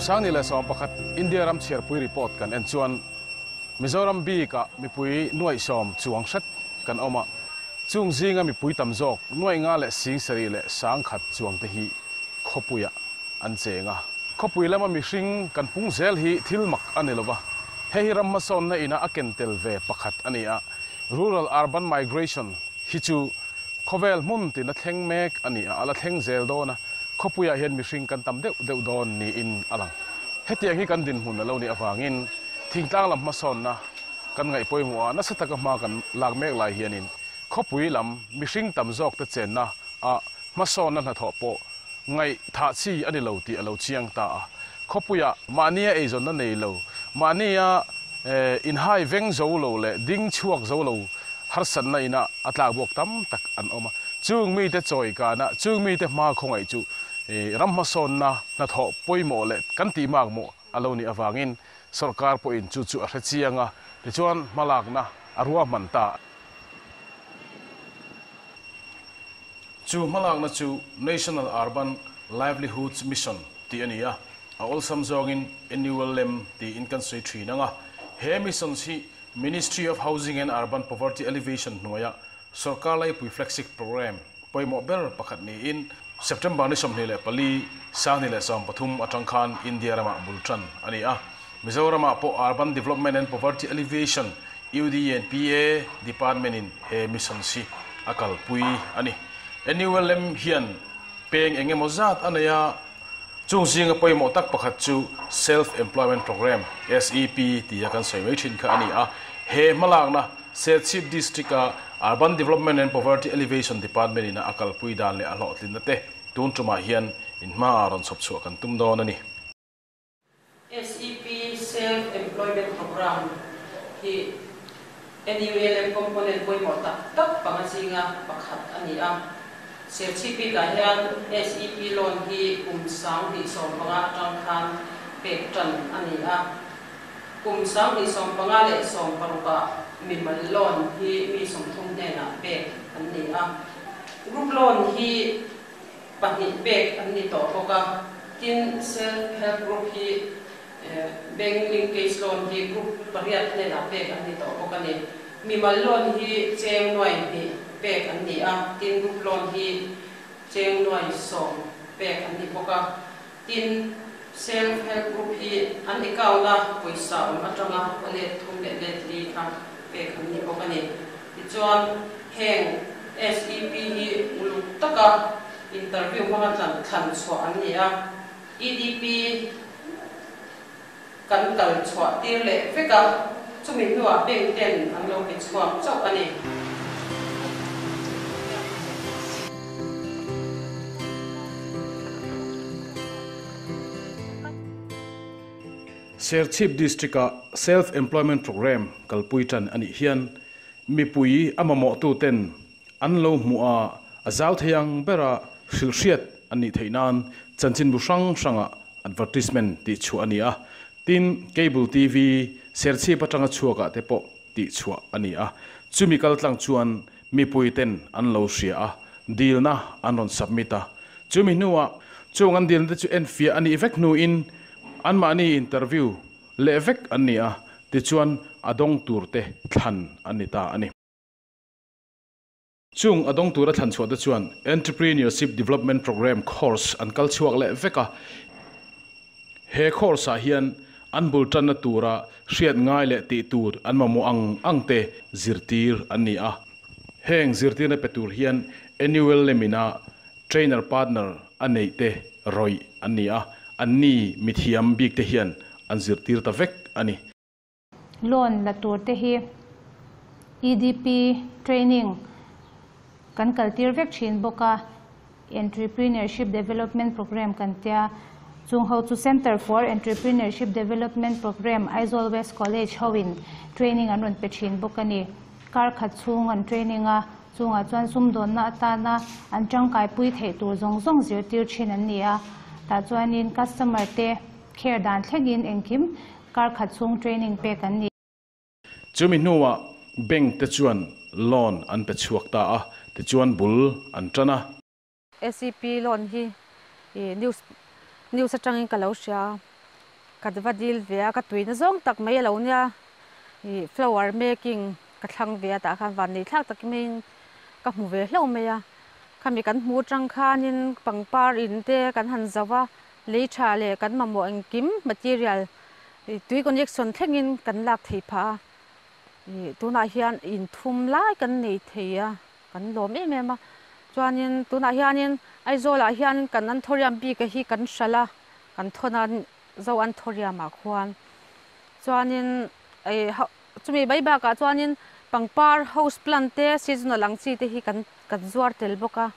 2011 India ram chhiarpui report kan en chuan Mizoram bikah mipui nuaih sawm chuang hret kan awm a, chung zinga mipui tam zawk nuaih nga leh sing sarih leh sang khat chuang te hi khawpuiah an cheng a. Khawpui lama mihring kan pung zel hi thil mak a ni lova, hei hi ram hmasawnna ina a ken tel ve pakhat a ni a, Rural Urban Migration hi chu khawvel hmun tina thleng mek a ni a, a la thleng zel dawn a, khawpuiah hian mihring kan tam deuh deuh dawn niin a lang. Hetiang hi kan dinhmun a lo nih avangin thingtlang lam hmasawnna kan ngaih pawimawh a, nasa taka hma kan lak mek lai hianin khawpui lam mihring tam zawk te chenna ah hmasawnna hnathawh pawh ngaih thah chi a ni lo tih a lo chiang ta a. Khawpuiah mahnia eizawnna nei lo, mahnia inhai veng zo lo leh ding chhuak zo lo harsatna ina a tlak bawk tam tak an awm a. Chung mite chawi kana, chung mite hma khawngaih chu ram hmasawnna hnathawh pawimawh leh kan tih makmawh a lo nih avangin sawrkar pawhin chu chu a hre chiang a, tichuan hmalakna a ruahman ta. Chu hmalakna chu National Urban Livelihoods Mission tih a ni a, a awlsam zawngin NULM tiin kan sawi thin ang a. He missions hi Ministry of Housing and Urban Poverty Alleviation hnuaia Sawrkar laipui flagship programme pawimawh ber pakhat niin September ni 24, 2013 atang khan India ramah bul tan a ni a. Mizoramah pawh Urban Development and Poverty Alleviation, UDNPA, Department in he mission hi a kalpui a ni. NULM hian peng eng emaw zat a nei a, chung zinga pawimawh tak pakhat chu Self Employment Programme, SEP, tia kan sawi mai thin kha a ni a. He hmalakna Serchhip District-a Urban Development and Poverty Alleviation Department in a kalpui dan leh a hlawhtlinna te tun tumah hian in hmaah rawn chhawp chhuah kan tum dawn a ni. SEP, Self Employment Programme, hi NULM component pawimawh tak tak panga zinga pakhat a ni a. Serchhip bikah hian SEP loan hi kum 2015 atang khan pek tan a ni a. Kum 2015 leh 16 ah mimal loan hi mi 30 hnenah pek an ni a. Group loan hi pahnih pek an ni tawh bawk a. Tin, Self Help Group hi Bank Linkage Loan hi group pariat hnenah pek an ni tawh bawk a ni. Mimal loan hi cheng nuai hnih pek an ni a, tin group loan hi cheng nuai sawm pek an ni bawk a. Tin, Self Help Group hi an account a pawisa awm atanga a let thum leh let li kha pek an ni bawk a ni. Tichuan, heng SEP hi uluk taka interview hmanga tlan thlan chhuah an ni a, EDP kan kal chhuah tir leh vek a, chumi hnuah bank ten an lo pe chhuak chauh a ni. Serchhip District-a Self Employment Programme kalpui tan a nih hian mipui a mamawhtuten an lo hmuh a, a zau thei ang bera hrilhhriat an nih theih nan chanchinbu hrang hrangah advertisement tih chhuah a ni a. Tin, Cable TV, Serchhip atanga chhuakah te pawh tih chhuah a ni a. Chumi kaltlang chuan mipui ten an lo hria a, dilna an rawn submit a. Chumi hnuah chung an dilna te chu enfiah a nih vek hnuin anmahni interview leh vek an ni a, tichuan a dawng tur te thlan an ni ta a ni. Chung a dawng tura thlan chhuah te chuan Entrepreneurship Development Programme course an kal chhuak leh vek a. He course ah hian an bul tanna tura hriat ngai leh tih tur an mamawh ang ang te zirtir an ni a. Heng zirtirna pe tur hian annual lemina trainer partner a neih te rawih an ni a, anni mithiam bik te hian an zirtir ta vek a ni. Loan la tur te hi EDP training kan kaltir vek thin bawk a, Entrepreneurship Development Programme kan tia, chung ho chu Centre for Entrepreneurship Development Programme Aizawl West College hoin training an rawn pe thin bawk a ni. Kar khat chhung an training a, chungah chuan sumdawnna atana an tangkaipui theih tur zawng zawng zirtir thin an ni a, tah chuanin customer te care dan thlengin engkim kar khat chhung training pek an ni. Chumi hnuah bank te chuan loan an pe chhuak ta a, tichuan bul an tan a. SEP loan hi i news news atangin ka lo hria a, Ka va dil ve a, ka tuina zawng tak mai a lo nia. Ih flower making ka thlang ve a tah khan van nei thlak tak maiin ka hmu ve hlauh mai a. Khami kan hmu atang khanin pangpar in te kan han zauh a, lei tha leh kan mamawh engkim material ih tui connection thlengin kan lak thei phah a. Ih tunah hian in thum lai kan nei thei a. Kan lawm em em a, chuanin tunah hianin Aizawlah hian kan Anthurium bik a hi kan hralh a, kan thawn a Zo Anthurium ah khuan. Chuanin ih chumi mai bakah chuanin pangpar house plant te seasonal ang chi te hi kan kan zuar tel bawk a,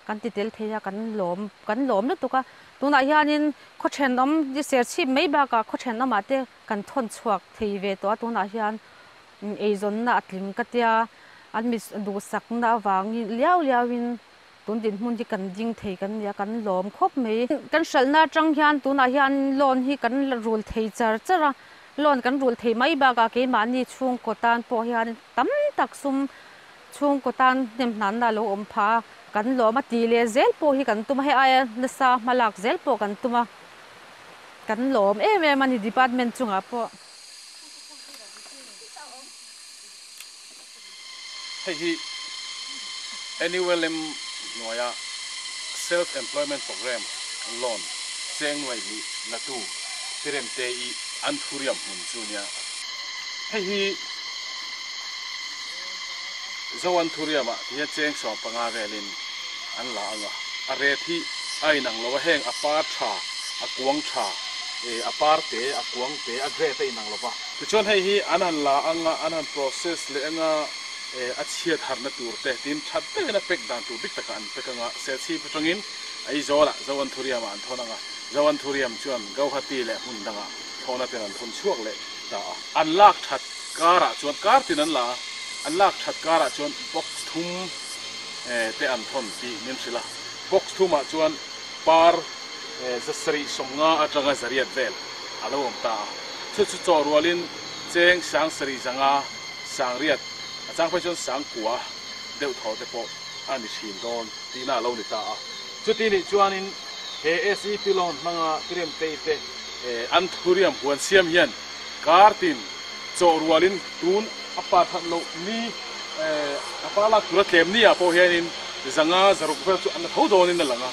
kan ti tel thei a, kan lawm kan lawm lutuk a. Tunah hianin khaw thenawm serchhip mai bakah khaw thenawmah te kan thawn chhuak thei ve tawh a tunah hian. Eizawnna a tling ka tia, an mi duhsakna avangin liau liauin tun dinhmun hi kan ding thei kan nia, kan lawm khawp mai. Kan hralhna atang hian tunah hian loan hi kan rul thei char char a, loan kan rul thei mai bakah keimahni chhungkaw tan pawh hian tam tak sum chhungkaw tan hnemhnanna a lo awm phah a, kan lawm a tih leh zel pawh hi kan tum a, hei aia nasa hmalak zel pawh kan tum a, kan lawm em em a ni department chungah pawh. Hei hi NULM hnuaia Self Employment Programme loan cheng nuai hnih latu Tiremte i an thuriam hmun chu nia. Hei hi Zo an thuriamah ti hian cheng 15 velin an la ang a, a ret hi a inang lo a, heng a par tha, a kuang tha, a par te, a kuang te, a grade a inang lo va. Tichuan hei hi an han la ang a, an han process leh ang a, a chhiat harna tur te tin that takin a pack dan tur dik takah an pack ang a, Serchhip atangin Aizawlah Zoanthuriamah an thawn ang a, Zoanthuriam chuan Gauhati leh hmun dangah thlawhna ten an thawn chhuak leh ta a. An lak that karah chuan kar tin an la a, an lak that karah chuan box thum te an thawn tih min hrilh a, box thumah chuan par zasarih sawmnga atanga zariat vel a lo awm ta a, chu chu chaw rualin cheng sang sarih zanga sangriat a chang phei chuan sangkua deuh thaw te pawh a ni thin dawn tihna a lo ni ta a. Chuti nih chuanin he SEP loan hmanga Tiremtei te an thuriam huan siam hian kar tin chaw rualin tun a pa that loh ni a pa lak tura tlem ni ah pawh hianin zanga zaruk vel chu an la tho dawnin a lang a,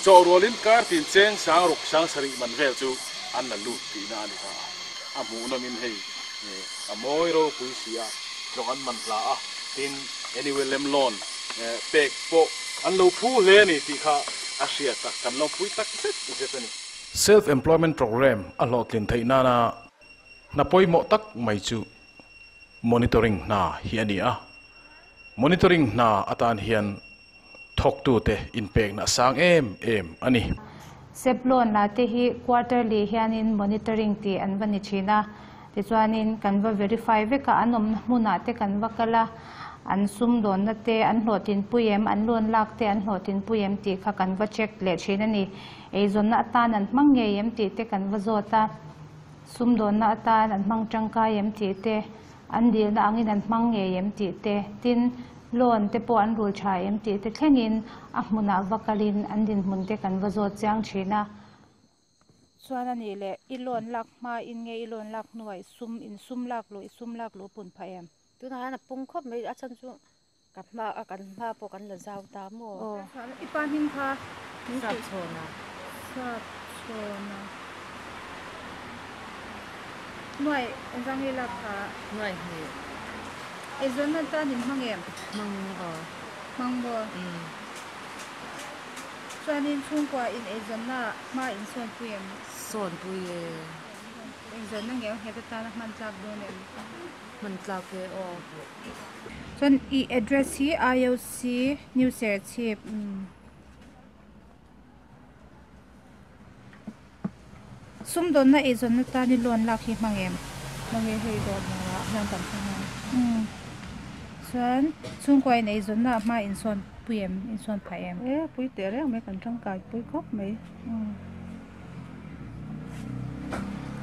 chaw rualin kar tin cheng sang ruk sang sarih man vel chu an la lut tihna a ni ta a, a hmuhnawmin hei a mawi ropui si a, tlawk an man hla a, tin anyway lem loan pek pawh an lo phu hle a ni tih kha a hriat a, kan lawmpui tak zet zet a ni. Self Employment Programme a hlawhtlin theih nana hna pawimawh tak mai chu monitoring hna hi a ni a. Monitoring hna atan hian thawktute inpekna a sang em em a ni. Sep loan la te hi quarterly hianin monitoring tih an va ni thin a, tichuanin kan va verify vek a, an awmna hmunah te kan va kal a, an sumdawnna te an hlawhtlinpui em, an loan lak te an hlawhtlinpui em tih kha kan va check leh thin a ni. Eizawnna atan an hmang ngei em tih te kan va zawt a, sumdawnna atan an hmang tangkai em tih te, an dilna angin an hmang ngei em tih te, tin loan te pawh an rul tha em tih te thlengin a hmunah va kalin an dinhmun te kan va zawt chiang thin a. Chuan a nih leh i loan lak hma in nge i loan lak hnuah i sum in sum lak luh i sum lak luh pun phah em? Tunah hian a pung khawp mai a chhan chu Ka hma a kan hma pawh kan la zau ta maw? Aw. I pa hming kha min hrilh. Sapchhawna. Sapchhawna. Nuai engzang nge lak kha? Nuai hnih. Eizawnna tan in hmang em? Hmang aw. Hmang maw? Umm. Chuanin chhungkua in eizawnna hma in sawnpui em? Sawnpui e. Eizawnna ngeuh nghet atana hman tlak dawn em? Hman tlak e aw. Chuan i address hi IOC New Serchhip sumdawnna eizawnna tan i loan lak hi hmang em? Hmang e hei dawr hnuaiah hian kan hmang a. Chuan chhungkua in eizawnna ah hma insawn pui em insawn phah em? E pui teh reng mai kan tangkai pui khawp mai.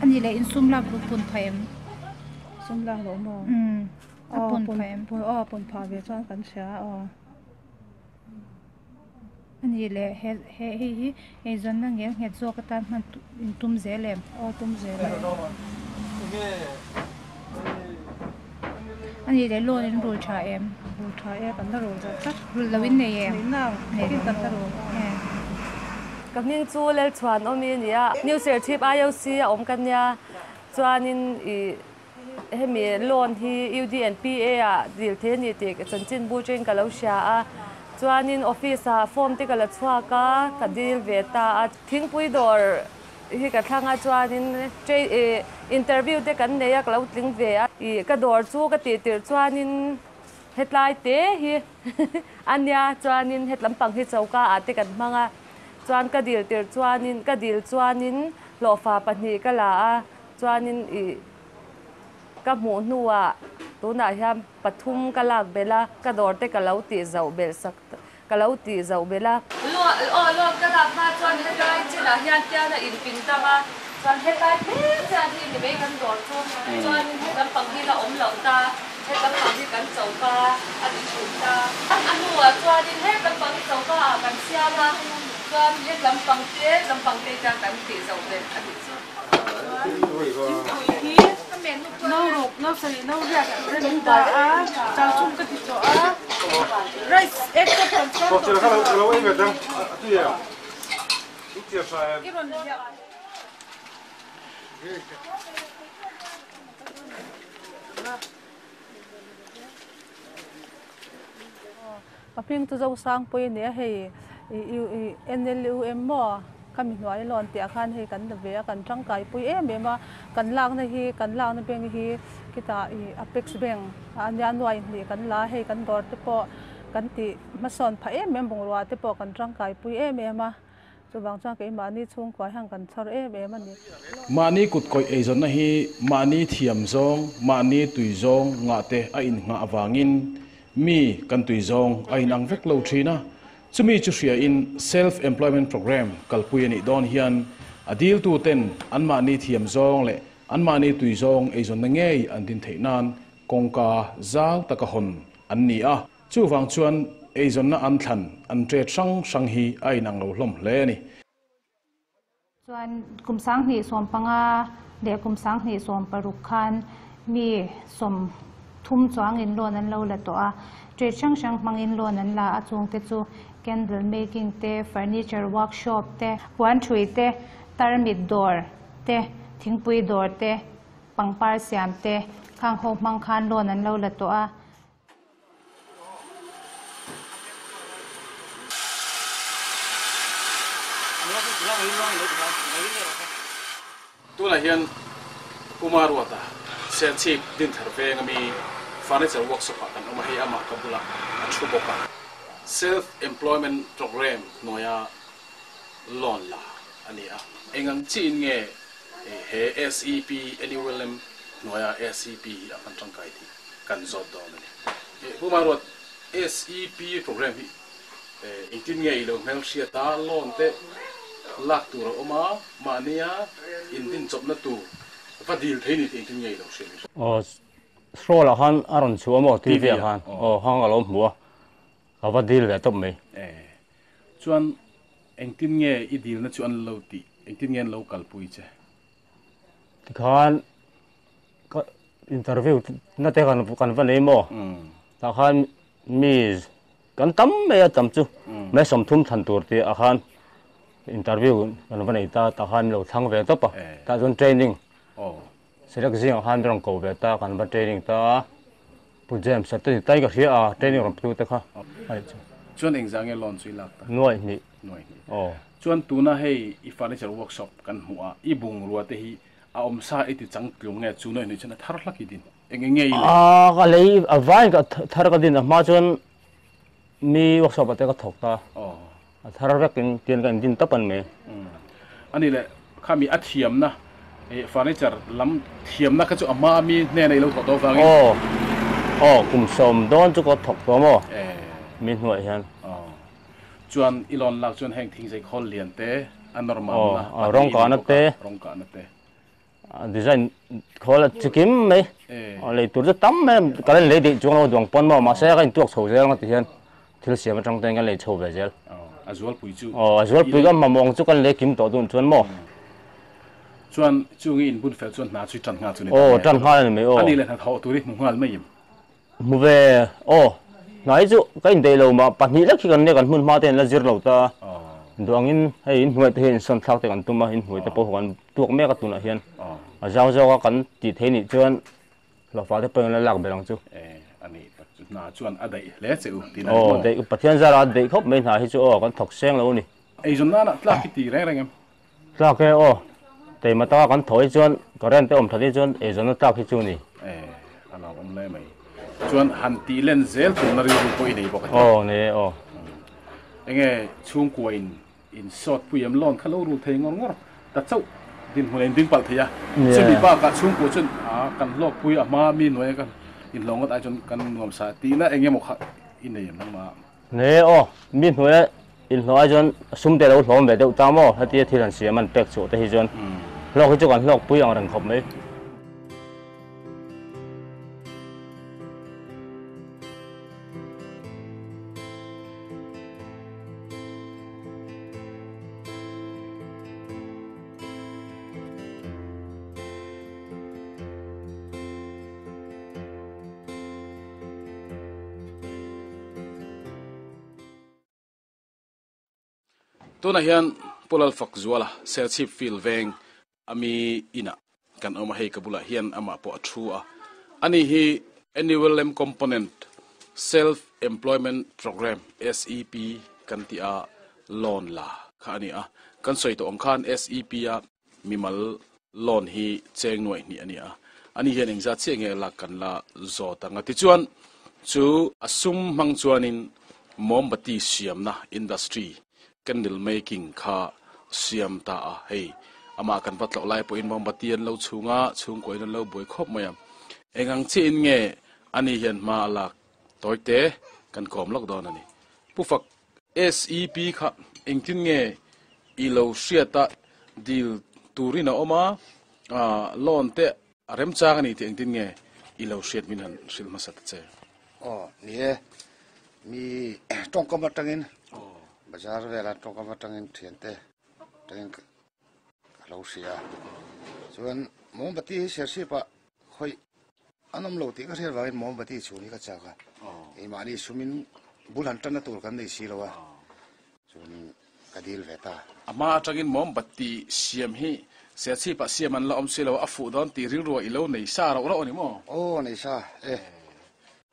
A nih leh insum lak luh pun phah em? Sum lak loh maw? A pun phah em? Aw pun phah ve chuan kan hria aw. A ni. Ani leh he he hei hi eizawnna ngel nghet zawk atan hman in tum zel em? Aw tum zel e. Ani leh loan in rul tha em? Rul tha e, kan la rul zawh tlat. Rul lo in nei em? Nei nang, Nei lo kan la maw? rul. E. Ka hming chu Lalchhuanawmi a ni a, New Serchhip IOC a awm ka nia, chuanin ih Hemi loan hi UDNPA ah dil thei a ni tih chanchinbu atangin ka lo hria a, chuanin office ah form te ka la chhuak a, ka dil ve ta a. Thingpui dawr hi ka thlang a, chuanin interview te kan nei a, ka lo tling ve a. Ih ka dawr chu ka tih tirh chuanin hetlai te hi a nia, chuanin hetlam pang hi choka ah te kan hmang a, chuan ka dil tirh chuanin ka dil chuanin hlawhfa pahnih ka la a. Chuanin ih ka hmuh hnuah tunah hian pathum ka lak belh a, ka dawr te ka lo tih zauh belh sak ka lo tih zauh belh a. Aw lawm ka lak hma chuan hetlai chinah hian tian a inpin dang a, chuan hetlai hle chian hi ni mai kan dawr chu, chuanin he lampang hi la awm loh ta, he lampang hi kan choka a ni thin ta. A hnuah chuanin he lampang hi choka ah kan siam a, chuan he lampang te lampang te hian kan tih zauh belh a nih chu. Thingpui hi no ruk no sarih no riat tur a min dah a chau chhung ka ti tawh a rice ek te kan siam tawh Ka hming chu Zosangpui a ni a, hei NLUM maw ka mi hnuai lawn tih ah khan hei kan la ve a, kan tangkai pui em em a, kan lakna hi kan lakna bank hi khitah ih Apex bank a nia nuai hnih kan la a, hei kan dawr te pawh kan tih hmasawn phah em em bungrua te pawh kan tangkai pui em em a, chuvang chuan keimahni chhungkua hian kan chhawr em em a ni. Mahni kut kawih eizawnna hi mahni thiam zawng, mahni tui zawng ngah te a innghah avangin Mi kan tui zawng a inang vek lo thin a, chumi chu hriain Self Employment Programme kalpui a nih dawn hian a diltu ten anmahni thiam zawng leh anmahni tui zawng eizawnna ngei an din theih nan kawngka zau taka hawn an ni a, chuvang chuan eizawnna an thlan an ṭet hrang hrang hi a inang lo hlawm hle a ni. Chuan kum sanghnih sawm panga leh kum sanghnih sawm paruk khan mi sawm thum chuangin loan an lo la tawh a, trade hrang hrang hmangin loan an la a, chungte chu candle making te, furniture workshop te, puan thui te, tarmit dawr te, thingpui dawr te, pangpar siam te, khang ho hmang khan loan an lo la tawh a. Tunah hian Puma Ruata Serchhip Dinthar venga mi Furniture Workshop ah kan awm a, hei amah ka bulah a thu bawk a. Self Employment Programme hnuaia loan la a ni a. Eng ang chiin nge he SEP NULM hnuaia SEP hi a hman tangkai tih? kan zawt dawn a ni. Pu Maruat, SEP program hi engtin nge i lo hmelhriat a, loan te lak tur a awm a, mahnia indin chawpna tur va dil thei ni tih engtin nge i lo hriat ni? Aw, srawl ah khan a rawn chhuah maw TV ah khan, aw hang a lo hmu a, ka va dil ve tawp mai. E, chuan engtin nge i dilna chu an lo tih, engtin nge an lo kalpui che? Tikhan ka interview na te kan kan va nei maw tah khan mi kan tam mai a tam chu mai sawmthum than tur tih ah khan interview kan va nei ta tah khan min lo thlang ve tawp a tah chuan training select zingah khan min rawn ko ve ta kan va training ta a Pu James a te ni tai ka hria a training rawn pe tu te kha a nih chu. Chuan engzah nge loan chu i lak ta? Nuaih hnih. Nuaih hnih. Chuan tuna hei i furniture workshop kan hmuh a i bungrua te hi A awm sa i ti chang tlung nge chu nawi chuan a thar hlak i din? Eng eng nge i lei? A ka lei a vain ka thar ka din a hma chuan mi workshop ah te ka thawk ta. A thar vek in tian ka in din tawp an mai. A ni le khami a thiamna furniture lam thiamna kha chu a hma mi hnena i lo thawh tawh vangin. Aw aw kum sawm dawn chu ka thawk tawh maw mi hnuaiah hian. Chuan i lawn lak chuan heng thingzei khawl lian te a nawr mamna a rawng kahna te rawng kahna te design khawl a chikim mai lei tur chu tam mai ka la lei deih chuang lo duang pawn maw mahse ka intuak chho zel ang ti hian thil siam atang ten ka lei chho ve zel. A zualpui chu. Aw, a zualpui kan mamawh ang chu kan lei kim tawh dun chuan maw? Chuan chung i inbun fel chuan hna chu i tan nghal chu ni ta mai. Aw, tan nghal a ni mai aw. A nih leh hnathawh tur i hmu nghal mai im? Hmu ve, aw. Hna hi chu ka indaih lo mah, pahnih lek hi kan nia kan hmun hma te an la zir lo ta. Duh angin hei inhnuai te hi insawn thlak te kan tum a, inhnuai te pawh kan tuak mek a tunah hian. A zau zawk a kan tih theih nih chuan hlawhfa te pawh in la lak belh ang chu. E, a nih tak chu hna chuan a daih hle che u tih na ni maw? Aw, daih, Pathian zara a daih khawp mai hna hi chu aw, kan thawk seng lo a ni. Eizawn nana tlak hi ti reng reng em? Tlak e aw, teima taka kan thaw hi chuan current te awm that hi chuan eizawnna tlak hi chu ni. E, a lo awm hle mai. Chuan han tih len zel tumna rilru pawh i nei bawk a ti. Aw, nei e aw. Enge chhungkua in In sawt pui em loan kha lo rul thei ngawr ngawr ta chauh dinhmun a in ding palh thei a. Chumi bakah chhungkua chuan a kan hlawk pui a hma mi hnuaia kan inhlawh ngawt ai chuan kan nuam sa tihna eng emaw kha i nei em nangmah? Ne aw, mi hnuaia inhlawh ai chuan sum te lo hlawm ve deuh ta maw? Hetia thil han siam an pek chhuah te hi chuan hlawk hi chu kan hlawk pui ang reng khawp mai. Tunah hian Pu Lalfakzuala Serchhip Field veng ami inah kan awm a, hei ka bulah hian amah pawh a thu a. Ani hi NULM Component Self Employment Programme, SEP, kan tih a loan la kha a ni a. Kan sawi tawh ang khan SEP a mimal loan hi cheng nuaih hnih a ni a. Ani hian engzat chiah nge lak kan la zawt ang a. Tichuan chu a sum hmang chuanin mombati siamna industry Candle making kha siam ta a, hei amah kan va tlawh lai pawhin mombati an lo chhung a, chhungkaw in an lo buai khawp mai a. Eng ang chiahin nge ani hian hma a lak tawi te kan kawm lawk dawn a ni. Pu Fak, SEP kha engtin nge i lo hriat a, dil turin a awm a, loan te a remchang a ni tih engtin nge i lo hriat min han hrilh hmasa ta che? Aw, ni e. Mi tawngkam atangin bazar vela tawngkam atangin thiante atangin ka lo hria a. Chuan mombati hi Serchhip ah khawih an awm lo tih ka hriat vangin mombati chhun hi ka chak a. Keimahni sumin bul han tanna tur kan nei si lo a. Chuan ka dil ve ta. A hma atangin mombati siam hi Serchhip ah siam an la awm si lo a, a fuh dawn tih rilruah i lo nei sa rauh rauh a ni maw? Aw, nei sa e.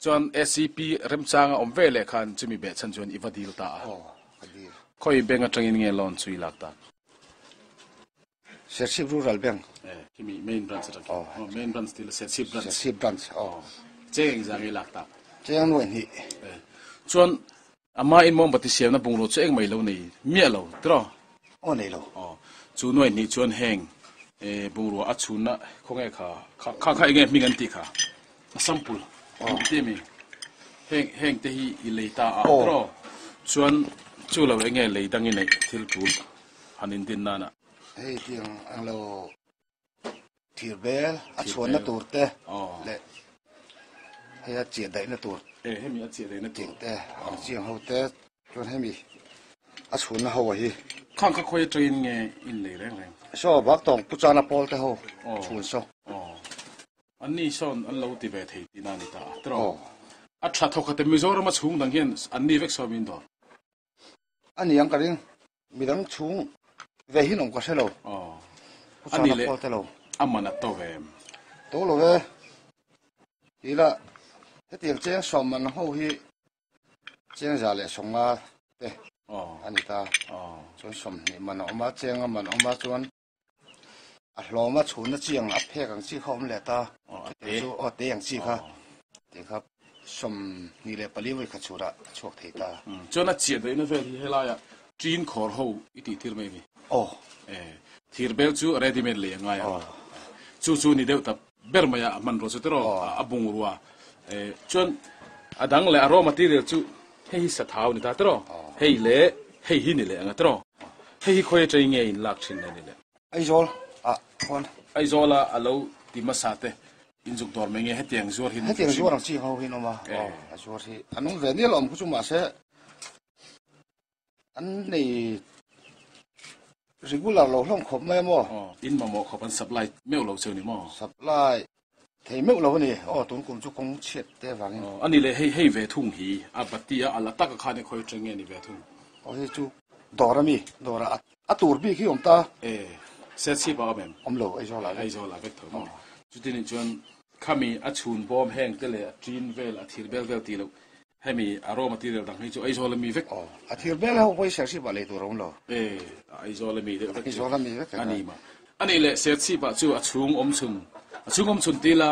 Chuan SCP remchanga awm ve leh khan chumi behchhan chuan i va dil ta a. Aw, ka dil. Khawi bank atangin nge loan chu i lak tak? Serchhip Rural Bank. E, khimi main branch atang khin. Aw. Main branch ti la Serchhip branch. Serchhip branch, aw. Cheng engzah nge i lak tak? Cheng nuai hnih. E, chuan ama in mombati siamna bungraw chu engmah i lo nei miah lo tiraw? Aw, nei lo. Aw, chu nuai hnih chuan heng e bungrua a chhunna khawnge kha, kha kha enge hming an tih kha? A sample an ti ami? Heng heng te hi i lei ta a tiraw? Chuan chu lo enge lei dang i neih thil tul han indin nana? Hei tiang ang lo thir bel a chhuanna tur te leh hei a chiah daihna tur e hemi a chiah daihna tur te ang chiang ho te chuan hemi a chhuanna ho a hi Khang kha khawi atangin nge in lei reng reng? Saw bak tawng pu chana pawl te ho chhun saw. Anni sawn an lo ti ve thei tihna a ni ta a, tiraw? A tha thawk khat e, Mizoram a chhung dang hian anni vek sawn min dawr. A ni ang ka ring, midang chhung ve hi nawm ka hre lo. Pu Chana pawl te lo. A man a to ve em? To lo ve. Tila hetiang cheng sawm man ho hi Cheng za leh sawnga te a ni ta. Chuan sawmhnih man a awm a, cheng a man a awm a, chuan a hlawm a chhunna chi ang a phek ang chi kha a awm leh ta. Chu aw te ang chi kha tih kha 24 vawi khat chhurah a chhuak thei ta. Chuan a chiah daihna vel hi helaiah ṭin khawr ho i tih tir mai a ni. Aw. Thir bel chu ready made lei a ngai a. Chu chu ni deuh ta ber mai a, a hmanrua chu tiraw a bungrua. Chuan a dang leh a raw material chu hei hi sathau ni ta tiraw, hei leh hei hi ni leh ang a tiraw. Hei hi khawi atangin nge in lak thin le ni le? Aizawl ah khuan. Aizawl a a lo ti hmasa te inzuk dawr mai nge hetiang zuar hi. Hetiang zuar ang chi ho hi an awm a, a zuar hi an awm ve nia lo awm khu chu mahse. An nei regular lo hlawm khawp mai a maw? Aw, in mamawh khawp an supply meuh lo cheu ni maw? Supply thei meuh lo a ni. Aw, tun kum chu kawng chhiat te vangin. Aw, a ni le, hei hei ve thung hi a bati a, a la taka khan i khawi teng nge ni ve thung? Aw, hei chu dawr a mi, dawr a a tur bik hi awm ta. E, Serchhip a awm em? Awm lo, Aizawl ah vek. Aizawl ah vek tho maw? Chuti nih chuan khami a chhun bawm heng te leh a ṭin vel, a thir bel vel tih loh Hemi a raw material dang hi chu Aizawl ami vek. Aw, a thir bel ho pawh hi Serchhip ah lei tur a awm lo. E, a Aizawl ami deuh vek chu. Aizawl ami vek a ni mah. A nih leh Serchhip ah chu a chhung awm chhun, a chhung awm chhun tila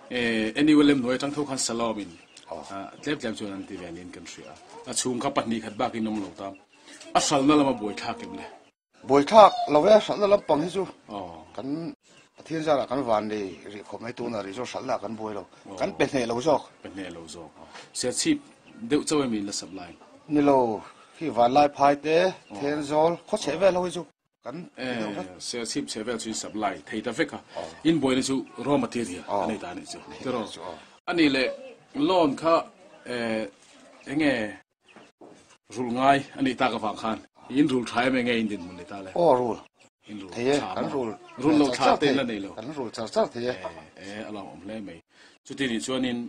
e NULM hnuai atang tho khan Salom in tlem tlem chuan an ti ve niin kan hria a. A chhung kha pahnih khat bakin awm lo ta. A hralna lama buaithlak em le? Buaithlak lo e, hralhna lampang hi chu kan Pathian zarah kan van nei rih khawp mai tunah rih chu hralhna ah kan buai lo, kan pe hneh lo zawk. Pe hneh lo zawk. Serchhip deuh chauh emi in la supply? Ni lo, khi Vanlai phai te, Thenzawl, khawchheh vel ho hi chu kan pe deuh vek. Serchhip chheh vel chu in supply thei ta vek a, in buaina chu raw material a nei ta a nih chu. Tiraw? A nih leh loan kha enge Rul ngai a nih tak avang khan in rul tha em enge in dinhmun ni ta le? Aw rul. In rul thei e, kan rul. Rul lo thla te in la nei lo. Kan rul char char thei e. E, a lo awm hle mai. Chuti nih chuanin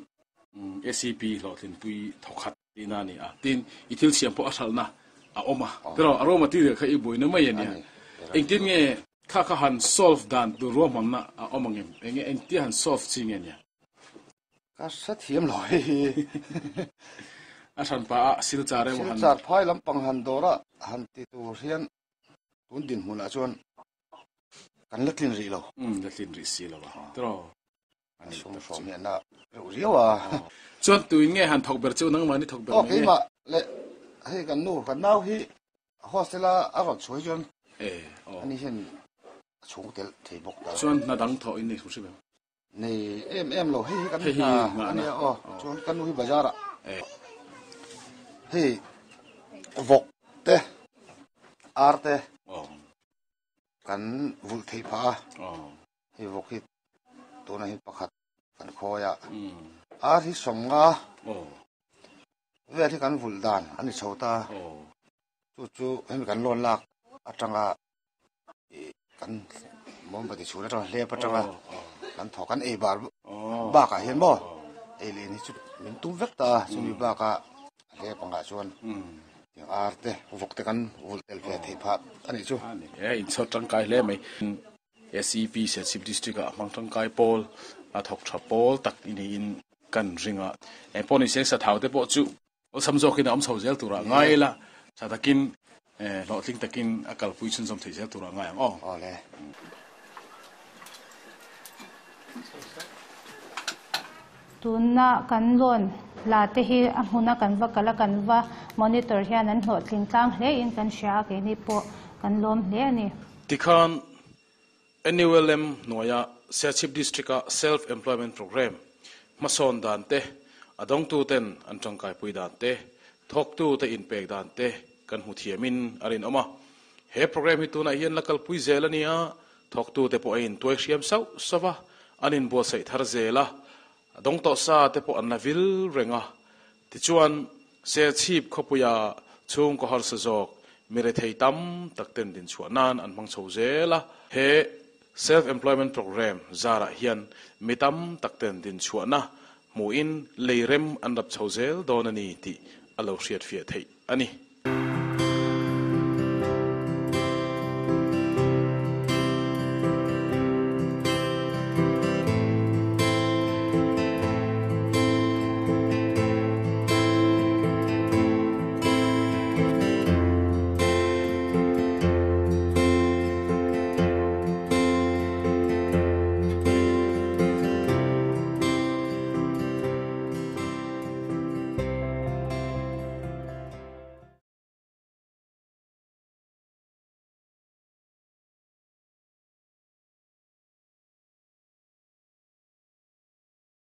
ACP hlawhtlinpui thawkhat tihna a ni a. Tin, i thil siam pawh a hralhna a awm a. Tiraw, a raw material kha i buaina mai a nia. Engtin nge kha kha han solve dan tur ruahmanna a awm ang em? Enge engtia han solve chi nge nia? Ka hre thiam lo hei hi. A hran pah a silchar emaw han. Silchar phai lampang han dawr a han ti tur hian tun dinhmun ah chuan kan la tlin rih lo. Umm la tlin rih si lo a tiraw. A sum hrawm hian a reuh riau a. Chuan tuin nge han thawk ber chu nangmah ni thawk ber mai nge? Aw keimah leh hei kan nu kan nau hi hostel a a rawn chhuah hi chuan ani hian a chhung tel thei bawk ta. Chuan hna dang thawh in nei hrim hrim em? Nei em em lo hei hi kan hna a nia aw chuan ka nu hi bazar ah hei vawk te ar te kan vulh theih phah a hei vawk hi tunah hian pakhat kan khawi a ar hi sawmnga vel hi kan vulh dan a ni chho ta chu chu hemi kan loan lak atanga ih kan mombati chhun atanga hlep atanga kan thawk kan ei bar bakah hian maw ei leh in hi chu min tum vek ta a chumi bakah a hlep angah chuan tiang ar te vawk te kan vulh tel ve theih phah a nih chu. E inchhawr tangkai hle mai SEP Serchhip District ah hmang tangkai pawl a thawk tha pawl tak i niin kan ring a engpawh ni se sathau te pawh chu Awlsam zawkin a awm chho zel turah ngai ila, tha takin hlawhtling takin a kalpui chhunzawm thei zel turah ngai ang aw. Awle. Tuna kan loan la te hi a hmuna kan va kal a, kan va monitor hian an hlawhtling tlang hle in kan hria a, keini pawh kan lawm hle a ni. Tikhan NULM hnuaia Serchhip District-a Self Employment Programme hmasawn dan te, a dawngtuten an tangkaipui dan te, thawktute inpek dan te kan hmu thiamin a rinawm a. He programme hi tunah hian la kalpui zel a ni a, thawktute pawh a intuai hriam sauh sauh a, an inbuatsaih thar zel a, a dawng tawh sa te pawh an la vil reng a. Tichuan, Serchhip khawpuia chhungkaw harsa zawk mi rethei tam tak ten dinchhuah nan an hmang chho zel a. He Self Employment Programme zarah hian mi tam tak ten dinchhuahna hmuhin lei rem an rap chho zel dawn a ni tih a lo hriatfiah theih a ni.